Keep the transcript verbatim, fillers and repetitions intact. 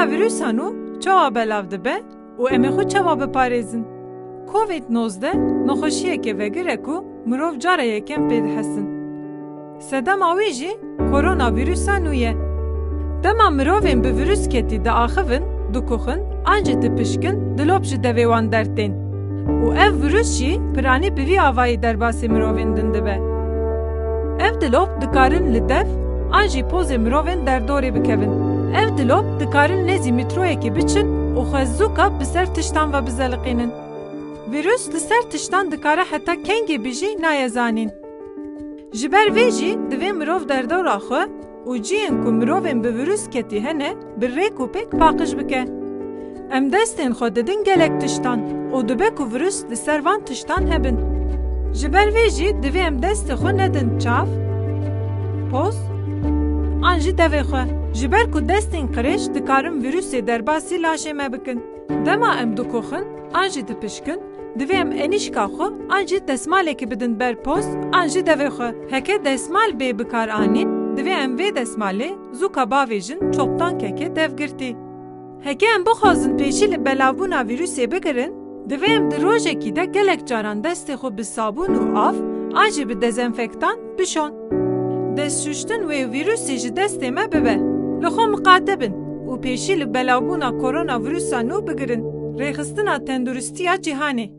Vîrusa nû çawa belav dibe û em ê xwe çawa biparêzin? Covid nozdeh nexweşiyeke vegir e ku mirov cara yekem pê dihesin. Sedema wî jî koronavîrusa nû ye. Dema mirovên bi vîrusketî diaxivin, dikuxin an jî dipişkin, dilop ji devê wan dertên. Û ev vîrus jî piranî bi vî avayî derbasî mirovên din dibe. Ev dilop dikarin li dev an jî pozê mirovên derdorê bikevin. Ev dilop dikarin nêzî mîtroyekê biçin û xwe zûka bi ser tiştan ve bizeliqînin. Vîrus li ser tiştan dikare heta kengê bijî naye zanîn. Ji ber vê jî divê mirov derdora xwe û cihên ku mirovên bi vîrusketî hene bi rêk û pêk paqij bike. Em destên xwe didin gelek tiştan û dibe ku vîrus li ser van tiştan hebin. Ji ber vê jî divê em destê xwe nedin çav, poz an jî devê xwe. Ji ber ku destên qirêj dikarin vîrusê derbasî laşê me bikin. Dema em dikoxin an jî dipişkin, divê em enîşka xwe an jî desmalekê bidin ber poz an jî devê xwe. Heke desmal bê bikaranîn, divê em vê desmalê zûka bavêjin çoktan keke dev girtî. Heke em bixwazin pêşî li belavbûna vîrusê bigirin, divê em di rojekî de gelek caran destê xwe bi sabûn û av an jî bi dezenfektan bişon. Destşuştin wê vîrusê ji destê me bibe. Li xwe miqate bin û pêşî li belavbûna koronavîrusa nû bigirin. Rêxistina Tenduristiya Cîhanê.